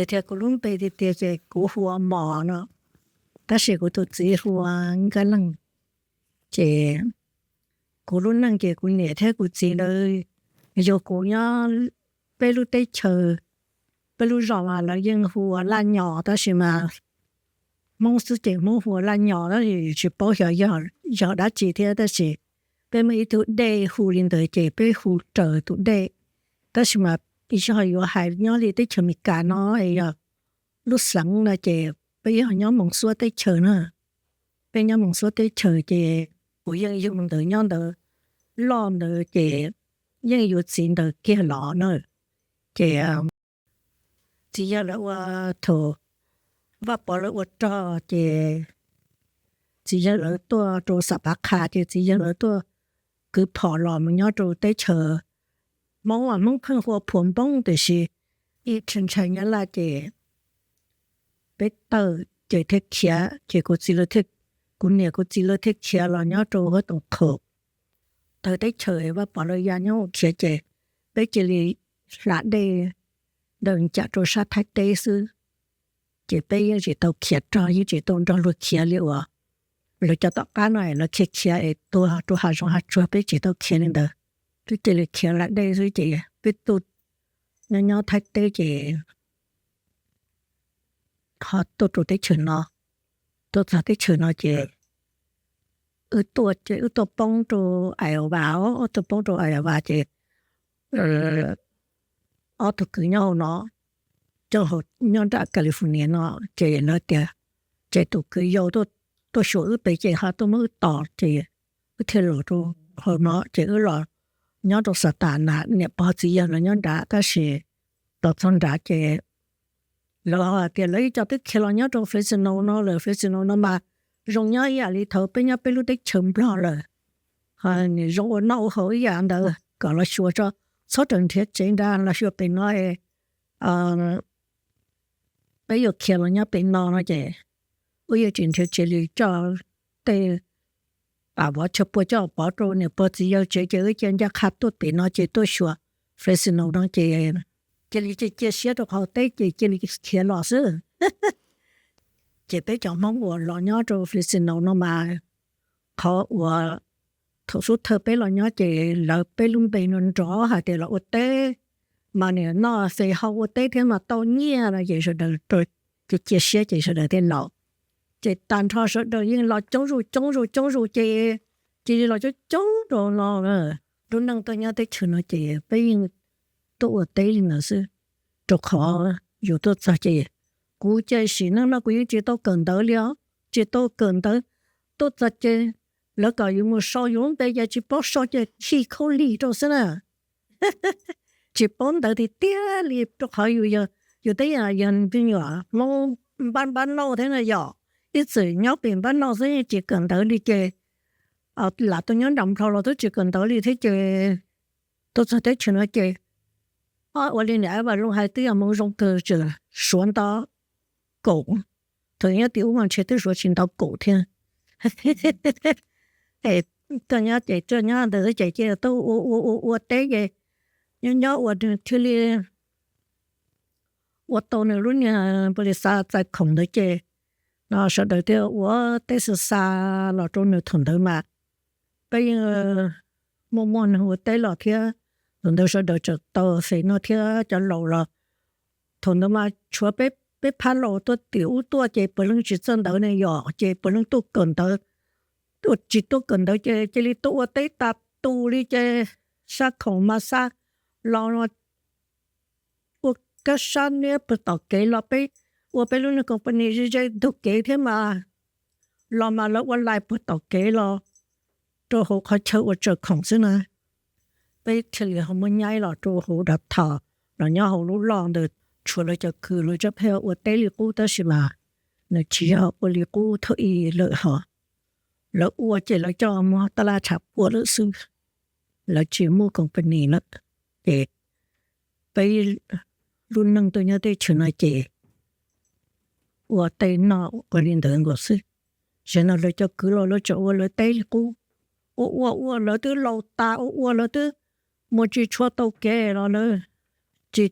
Thiab kuv lub npe tiag tiag ces kuv hu ua Mos no, tab sis kuv tus txiv hu ua Nkaj Leej. Ces kuv lub neej ces kuv niam thiab kuv txiv lawv yug kuv nyob peb lub teb chaws, peb lub zos mas lawv yeej hu ua Laj Nyos, tab sis mas Hmoob xwb ces Hmoob hu ua Laj Nyos, tab sis tsis paub xyov yog dab tsi thiab, tab sis peb muaj ib tug dej hu li ntawd ces peb hu raws tus dej. Tab sis mas yog yuav hais nyob li teb chaws Amelikas no es yog lub xeev no ces peb yog nyob Moos Xuab teb chaws na. Peb nyob Moos Xuab teb chaws ces kuv yeej yug ntawd nyob ntawd loj ntawd ces yeej yuav txiv ntawd kiag los na. Ces txiv yawg lawv ua, thaum Vaj Pov lawv ua rog ces txiv yawg lawv tuaj rau Xam Pav Qha ces txiv yawg lawv tuaj kwv phom los mus nyob rau teb chaws Hmoob, Hmoob pheej hu ua Phuam Npoob tiam sis ib txhia ntshai Nyab Laj ces peb tawm ces thiaj khiav, ces kuv txiv lawv thiaj, kuv niam kuv txiv lawv thiaj khiav los nyob rau Huab Toom Qhaum, tawg teb chaws Vaj Pov lawv ya nyob mus khiav ces peb cia li hla dej ntawm ncas rau sab Thaib teb xwb. Ces peb yeej tsis tau khiav rog, yeej tsis tau nrog luag khiav li uas lawv cov tom qab no es lawv khiav khiav es tuag rau hav zoov hav tsuag, peb tsis tau khiav li ntawd. Peb cia li khiav hla dej xwb ces peb tuaj nyob nyob Thaib teb ces ho tuaj rau teb chaws no, tuaj txog teb chaws no ces wb tuaj ces wb tuaj poob rau Iowa, wb tuaj poob rau Iowa ces ob tug kwv nyob hauv no, coj hauv nyob nram California no, ces lawv tias ces tus kwv yau tuaj xyuas wb pem ces ho tuaj muab wb tos ces wb thiaj los rau hauv no ces wb los nyob rau Santa Ana, niam pog txiv yawg lawv nyob nrad tab sis los txog nrad ces lawv ho hais tias lawv ib co twb khiav los nyob rau Fresno no lawm, Fresno no mas zoo nyob ib yam li thaum peb nyob peb lub teb chaws Nplog lawm, nws zoo ua noj ua haus ib yam ntawd kom los xyuas tso, txhob raws nrhiav tsev nrad los xyuas pem no es peb yuav khiav los nyob pem no no ces wb yeej tsis nrhiav tsev li, coj tej pam vov chaw pua coj pov rau niam pog txiv yawg tsev ces wb cia ncaj qha tuaj pem no ces tuaj xyuas Fresno no ces cia li cia siab rau qhov teb ces cia li khiav los xwb. Ces peb cov Hmoob uas los nyob rau Fresno no mas qhov uas thaum xub thawj peb los nyob ces lawv peb lub npe no nrov hais tias los ua teb mas nim noj fes hau ua teb thiab mas tau nyiaj no ces sawv daws cia siab ces sawv daws thiaj los. Ces tag nrho sawv daws yeej los coob zuj coob zuj coob zuj ces cia li los coob coob rau no. Lub neej tuaj nyob teb chaws no ces peb yeej tuaj ua teb li ntawd xwb, rau qhov yus tuaj txog ces kuv ces sim neej no kuv yeej tsis tau kawm ntawv li os, tsis tau kawm ntawv. Tuaj txog ces lawv kom yus mus sau yus lub npe ces tsis paub sau ces khi khaub lig rau xwb na. Tsis paub ntawv tiag tiag li rau qhov yus yog, yus twb yog me nyuam Hmoob npab npab nauj thiab na yom, ib txwm nyob pem npab nauj xwb yeej tsis kawm ntawv li ces lam tuaj nyob nram Nplog los twb tsis kawm ntawv li thiab ces tuaj txog teb chaws no ces ua li niam Vaj Looj hais twb yog hmoov zoo kawg, tseem suav ntau kaum, thaum nyob tim ub mas ntshe twb suav tsis ntau kaum thiab. Tuaj nyob ces tuaj nyob ntawd ces cia li tuaj ua ua ua ua teb ces nyob nyob ua nws thiaj li ua tau nws lub niag npaus lis xav txais khoom ntawd ces no sawv daws thiaj ua teb xa xa los rau nws. Thaum ntawd mas peb yeej muaj muaj neeg ua teb los thiab, thaum ntawd sawv daws tseem tau xes no thiab cov laus los. Thaum ntawd mas tshuav peb, peb phab laus tuaj tim ub tuaj ces puav leej tsis txawj ntawv ne yom, ces puav leej tuaj kawm ntawv, tsis tuaj kawm ntawv ces cia li tuaj ua teb tas tus li ces xa khoom mas xa los ua kab sab niab puag tom kev los peb ua peb lub niag company ze ze ntug kev thiab mas los mas lawv ua lais puag tom kev los rau hauv qhov chaw ua tsaws khoom xwb na. Peb thiaj li ho muab nyaib los rau hauv dav thom los nyob hauv lub loj ntawd, tshuav lawv cov kwv lawv tseem pheej ua teb li qub tab sis mas nws tsis yog ua li qub thaum ub lawm hos. Lawv ua ces lawv coj muag taj laj tshav puam lawm xwb, lawv tsis muaj company lawm. Ces peb lub neej tuaj nyob teb chaws no ces ua tej noj ua li ntawd nkaus xwb. Tam sim no lawv cov kwv los lawv tseem ua lawv teb li qub, ua ua ua lawv twb laus tas, ua ua lawv twb mus tsis tshua tau kev los lawv tsis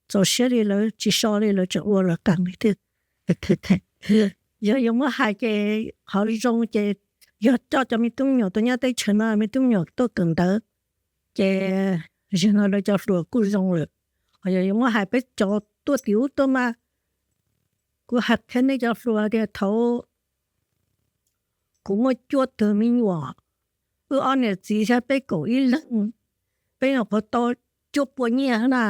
txaus siab li lawv tsis so li, lawv tseem ua los qab li thiab. Yog yuav muab hais ces qhov zoo ces yog coj cov me tub me nyuam tuaj nyob teb chaws no, me tub me nyuam tuaj kawm ntawv, ces zaum no lawv cov hluas kuj zoo lawm. Ho yog yuav muab hais peb cov tuaj tim ub tuaj mas, kuv hais qhia nej cov hluas tias thaum kuv muaj cuaj tug me nyuam, wb ob niam txiv thiab peb kaum ib leeg, peb nyuam qhuav tau cuaj puas nyiaj na.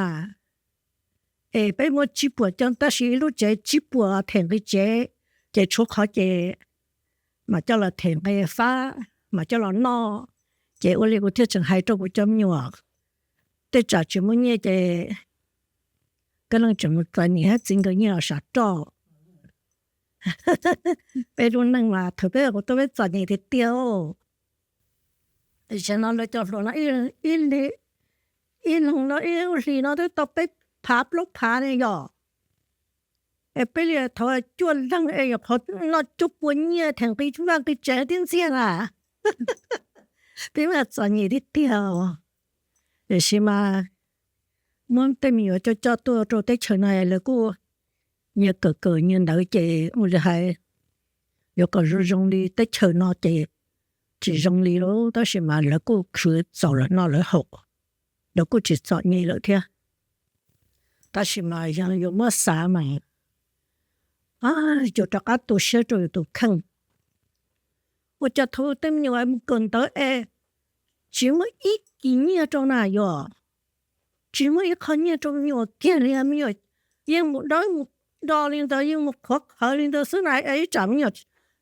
Es peb muaj tsib puas coj, tab sis ib lub tsev tsib puas them nqi tsev, ces tshuav qhov ces mam coj los them nqi fab, mam coj los noj. Ces ua li kuv thiaj tseem hais rau kuv cov me nyuam, tej tsam tsis muaj nyiaj ces koj leej tseem mus txom nyem thiab txiv nkawd nyiaj los sam roj. Peb lub neej mas thaum peb kuv tuaj peb txom nyem tiag tiag. Tam sim no lawv cov hluas no ib leeg no ib hlis no twb tau peb phav plaub phav ne yom. Es peb li thaum cuaj leeg es nyuam qhuav noj cuaj puas nyiaj them nqi vaj nqi tsev tib ntxiag na. Peb mas txom nyem tiag tiag. Tiam sis mas muab tej me nyuam coj coj tuaj rau teb chaws no lawv kuj nyias kawm kawm nyias ntawv ces ua li hais yuav kom zoo zoo li teb chaws no ces tsis zoo li lauj, tab sis mas lawv kuj khwv txaus lawv noj lawv haus, lawv kuj tsis txom nyem lawm thiab. Tab sis mas yog yuav muab xav mas yus rov qab tu siab rau yus tus kheej. Ua cas thaum tej me nyuam mus kawm ntawv es tsis muaj ib kis nyiaj rau na yom, tsis muaj ib qho nyiaj rau me nyuam kiag li, me nyuam yeej mus dawb mus do li ntawd, yeej mus qhuav qhawv li ntawd xwb na, ib tsam me nyuam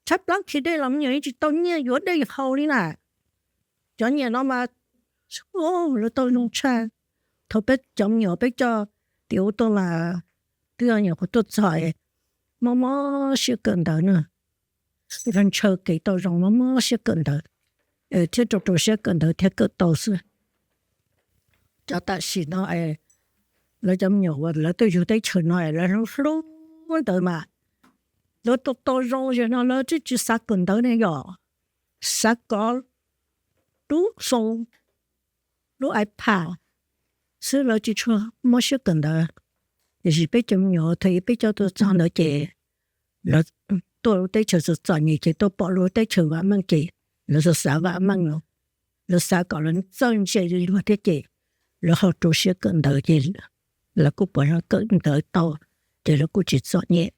tshaib plab khi dej los me nyuam yeej tsis tau nyiaj yuav dej haus li na. Cov nyiam no mas lawv tau zoo tshaj. Thaum peb cov me nyuam peb coj tim ub tuaj mas twb yog nyuam qhuav tuaj txog, mob mob siab kawm ntawv na, ntshaw kev tau zoo, mob mob siab kawm ntawv, thiab rau rau siab kawm ntawv thiab kawm tau xwb. Cov tam sim no lawv cov me nyuam uas lawv tuaj yug teb chaws no lawv hlub hlub ntawd mas lawv tau tau zoo, zaum no lawv twb tsis xav kawm ntawv ne yom, xav kov lub xoo, lub iPad xwb, lawv tsis tshua mob siab kawm ntawv. Tiam sis peb cov me nyuam thaum peb coj tuaj txog ntawd ces lawv tuaj lub teb chaws txom txom nyem ces tuaj pom lub teb chaws vam meej ces lawv xav xav vam meej no, lawv xav kom lawv txawj ntse li luag thiab ces lawv ho rau siab kawm ntawv ces lawv kuj pom zoo kawm ntawv tau, ces lawv kuj tsis txom nyem,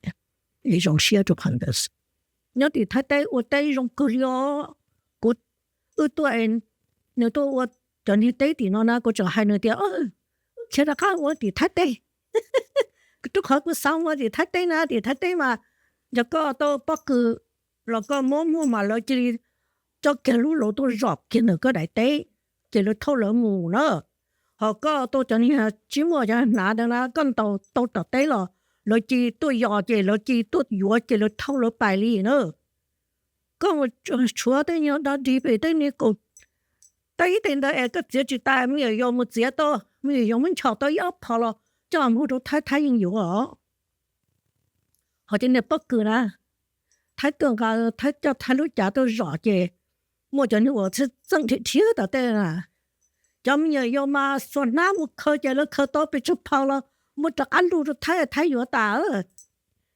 ib zoo siab rau qhov ntawd. Nyob tim Thaib teb ua teb zoo kawg li os. Kuv, wb tuaj, nws tuaj ua cov niag teb tim no na, kuv tseem hais nws tias wb khiav rov qab ua tim Thaib teb. Rau qhov kuv xav ua tim Thaib teb na, tim Thaib teb mas yog koj tau pob kws los koj muab muag mas lawv cia li coj kiag lub lauv tuaj zom kiag ntawm koj daim teb, ces lawv thauj lawv mus na. Ho koj tau cov niag tsib muaj cov hnav ntawd na, koj ntaus tau tom teb los lawv cia li tuaj yos ces lawv cia li tuaj yuav ces lawv thauj lawv pais li na. Koj mus tshuav tej nyuag dog dig pem tej niag kaum teb tej ntawd es koj txiav tsis tas, me nyuam yaus mus txiav tau, me nyuam yaus muab nchos tau ib ob phom los coj mus rau Thaib, Thaib yeej yuav os. Ho cov niag pob kws na, Thaib tuaj nqa, Thaib coj Thaib lub cav tuaj zom ces muaj cov niag uas txheej txheej dhia dhia tom tej na, cov me nyuam yaus mas xuas hnab mus khaws ces lawv khaws tau pes tsawg phom los muab rov qab luj rau Thaib, Thaib yuav tas.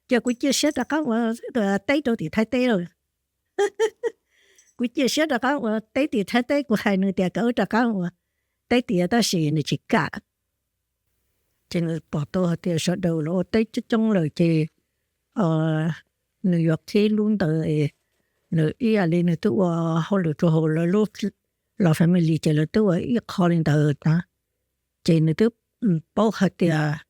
Ces kuv cia siab rov qab ua teb rau tim Thaib teb lawm. Kuv cia siab rov qab ua teb tim Thaib teb, kuv hais nws tias kom wb rov qab ua teb tias tab sis nws tsis kam. Ces nws pom tau hais tias sawv daws los ua teb coob coob lawm ces nws yuav qhib lub ntawd, nws ib yam li nws twb ua hauj lwm rau hauv lawv lub, lawv family ces lawv twb ua ib qho li ntawd na. Ces nws twb paub hais tias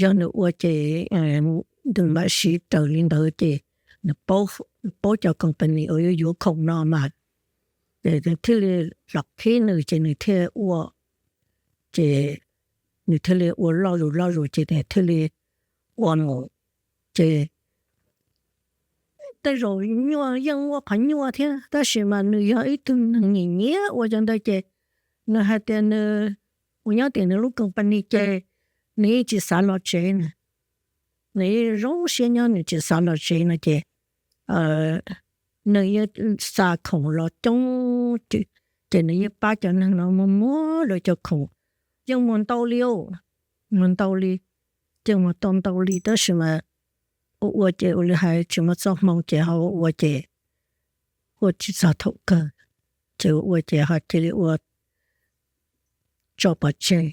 yog nws ua ces nws mam siv raws li ntawd ces nws paub cov company uas yuav yuav khoom no mas, ces nws thiaj li los qhib nws ces nws thiaj ua, ces nws thiaj li ua loj zus loj zus ces nws thiaj li ua mus. Ces tej zaum nyuaj yeej muaj qhov nyuaj thiab, tab sis mas nws yog ib tug neeg nyiam nyiam ua cov ntawd ces nws hais tias nws mus nyob tim nws lub company ces nws yeej tsis xav los tsev na. Nws yeej zoo siab nyob, nws tsis xav los tsev no ces nws yeej xa khoom los coob, ces nws yeej pab cov neeg no muag muag lawv cov khoom, yeej muag ntau li os. mus ntau li, ces mus tau ntau li tab sis mas ua ua ces ua li hais tsis muaj txoj hmoo ces ho ua ua ces ua tsis txog thaum kawg, ces ua ua ces ho cia li ua tso pov tseg,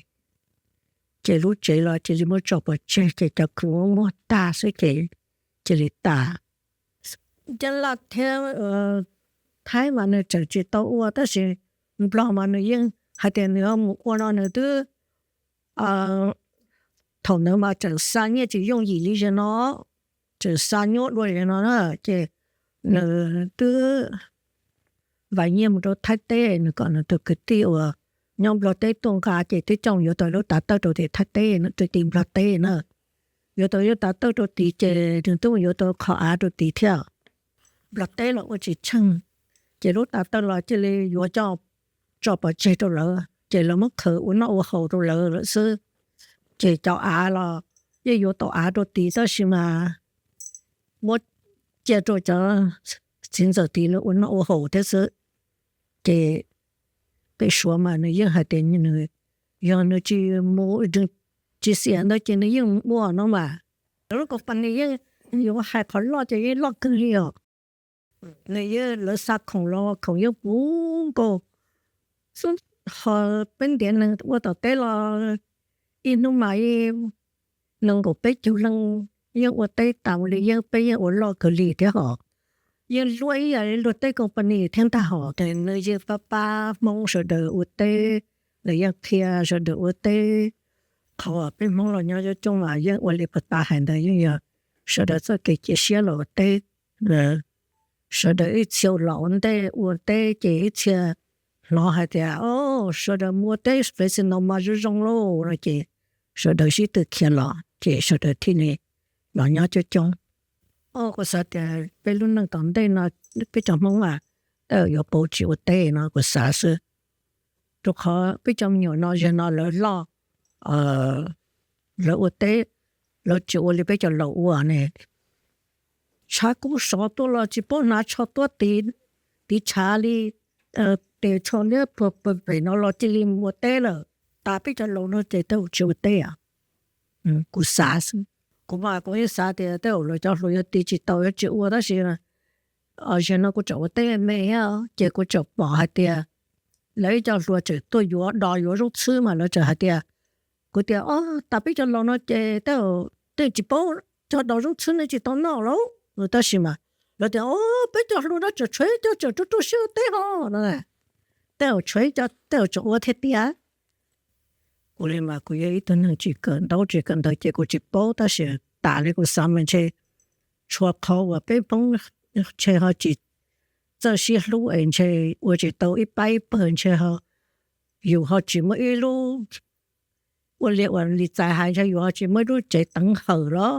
ces lub tsev los cia li muab tso pov tseg ces cov kwv muab muag tag xwb ces cia li tas. Nyab Laj thiab Thaib mas nws tseem tsis tau ua tab sis Nplog mas nws yeej hais tias nws mus ua no nws twb, thaum ntawd mas tseem xa nyiaj tsis yooj yim li zaum no, tseem xa nyuaj dua zaum no na, ces nws twb vais nyiaj mus rau Thaib teb, nws kom nws tus kwv tij uas nyob Nplog teb tuaj nqa ces twb coj mus yuav tau lub tav tawj rau tim Thaib teb, nws rau tim Nplog teb na. Yuav tau lub tav tawj rau tid ces nws twb mus yuav tau qhov av rau tid thiab. Nplog teb los ua tsis tsheej, ces lub tav tawj los cia li yuav coj tso pov tseg rau lawv ces lawv muab khaws ua noj ua haus rau lawv lawm xwb. Ces cov av los yeej yuav tau av rau tid tab sis mas muab cia rau cov txiv ntxawm tid lawv ua noj ua haus thiab xwb. Ces pem Suav mas nws yeej hais tias nws, yog nws tsis mus, tsis xiam ntawd ces nws yeej mus ua no mas. Lub company yeej yuav hais qhov loj ces yeej loj kawg li os. Nws yeej, lawv xa khoom los khoom yeej puv nkaus xwb, ho peb ntiav neeg ua tom teb los ib hnub mas nees nkaum peb caug leej yeej ua teb tas li, yeej peb yeej ua loj kawg li thiab hos. Yeej luaj ib yam li luag tej company thiab ntag hos. Nws yeej pab pab Hmoob sawv daws ua teb, nws yeej qhia sawv daws ua teb. Qhov peb Hmoob los nyob coob coob mas yeej ua li puag ta hais ntawd, yeej yog sawv daws txoj kev cia siab los ua teb. Sawv daws ib txhia los ua ntej ua teb ces ib txhia hnov hais tias, o, sawv daws mus ua teb Fresno mas zoo zoo lauj no ces sawv daws sib tw khiav los ces sawv daws thiaj li los nyob coob coob. O, kuv xav tias peb lub neej tom ntej no peb cov Hmoob mas tej zaum yuav pauv tsis ua teb no kuv xav xwb. Rau qhov peb cov me nyuam no zaum no lawv loj, lawv ua teb, lawv tsis ua li peb cov laus ua ne. Tshav kub sov tuaj los tsis paub hnav tsho tuaj tiv tshav li, tes tsho liab ploog pem no los cia li mus ua teb lawm. Tas peb cov laus no ces tej zaum tsis ua teb. Kuv xav xwb, kuv mas kuv yeej xav tias tej zaum lawv cov hluas yuav tiv tsis tau yuav tsis ua tab sis zaum no kuv tseem ua teb me me thiab ces kuv tseem pom hais tias lawv ib co hluas tseem tuaj yuav dos yuav zaub txhwb mas lawv tseem hais tias, kuv tias, o, tas peb cov laus no ces tej zaum tej tsis paub cog dos zaub txhwb nej tsis tau noj lauj. Tab sis mas lawv tias, o, peb cov hluas no tseem tshuav cov tseem rau rau siab ua teb ho no. Tej zaum tshuav cov tej zaum tseem ua thiab tiag. Kuv li mas kuv yog ib tug neeg tsis kawm ntaub tsis kawm ntawv ces kuv tsis paub tab sis tas li kuv xav mas ntshe tshuav qhov uas peb Hmoob ntshe ho tsis txawj sib hlub es ntshe ua tsis tau ib pab ib pawg ntshe ho, yus ho tsis muaj ib lub, ua li uas li txais hais ntshe yus ho tsis muaj ib lub tsev teev hawm los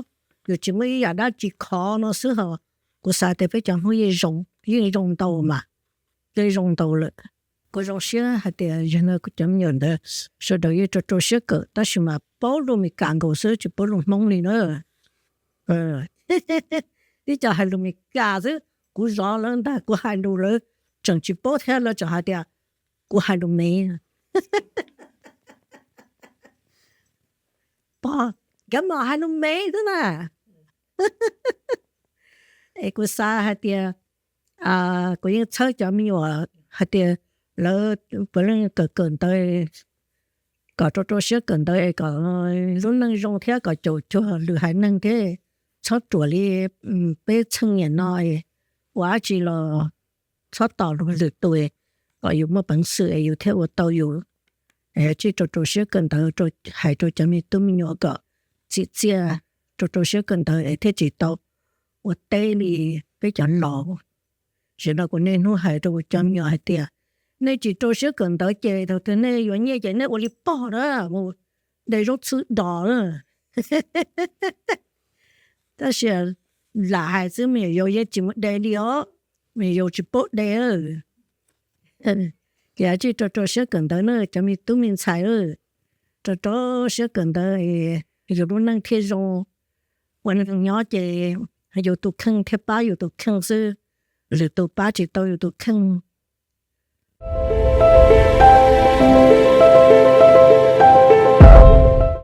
yus tsis muaj ib yam dab tsi khov no xwb ho. Kuv xav tias peb cov Hmoob yeej zoo ntau mas, yeej zoo ntau lawm. Kuv zoo siab hais tias yog no kuv cov me nyuam ntawd sawv daws yeej rau rau siab kawm tab sis mas paub lus Meskas nkaus xwb tsis paub lus Hmoob li na. Ib co hais lus Meskas xwb, kuv zov lawv ntag kuv hais lus lawv tseem tsis paub thiab lawv tseem hais tias kuv hais lus Mev. Pog, nkawd mam hais lus Mev xwb na. Es kuv xav hais tias kuv yeej txhawb cov me nyuam hais tias lawv puav leej kawm kawm ntawv, kom rau rau siab kawm ntawv es kom lub neej zoo thiab kom caum cuag lwm haiv neeg thiab txhob ruam li peb txheej niam no ua dab tsi los txhob tos luag lwm tus, kom yus muaj peev xwm es yus thiaj ua tau yus. Tsij rau rau siab kawm ntawv, hais rau cov me tub me nyuam kom txim txiaj, rau rau siab kawm ntawv es thiaj tsis tau ua teb li peb cov laus. Zaum no kuv niaj hnub hais rau kuv cov me nyuam hais tias nej tsis rau siab kawm ntawv ces thaum twg nej yuav nyiaj ces nej ua li pog na, mus de zaub txhwb dos. Tab sis lam hais xwb me nyuam yaus yeej tsis mus de li os, me nyuam yaus tsis paub de. Ces tsij rau rau siab kawm ntawv na cov me tub me ntxhais, rau rau siab kawm ntawv, yus lub neej thiaj zoo. Ua neeg nyob ces yus tus kheej thiaj pab yus tus kheej xwb, lwm tus pab tsis tau yus tus kheej.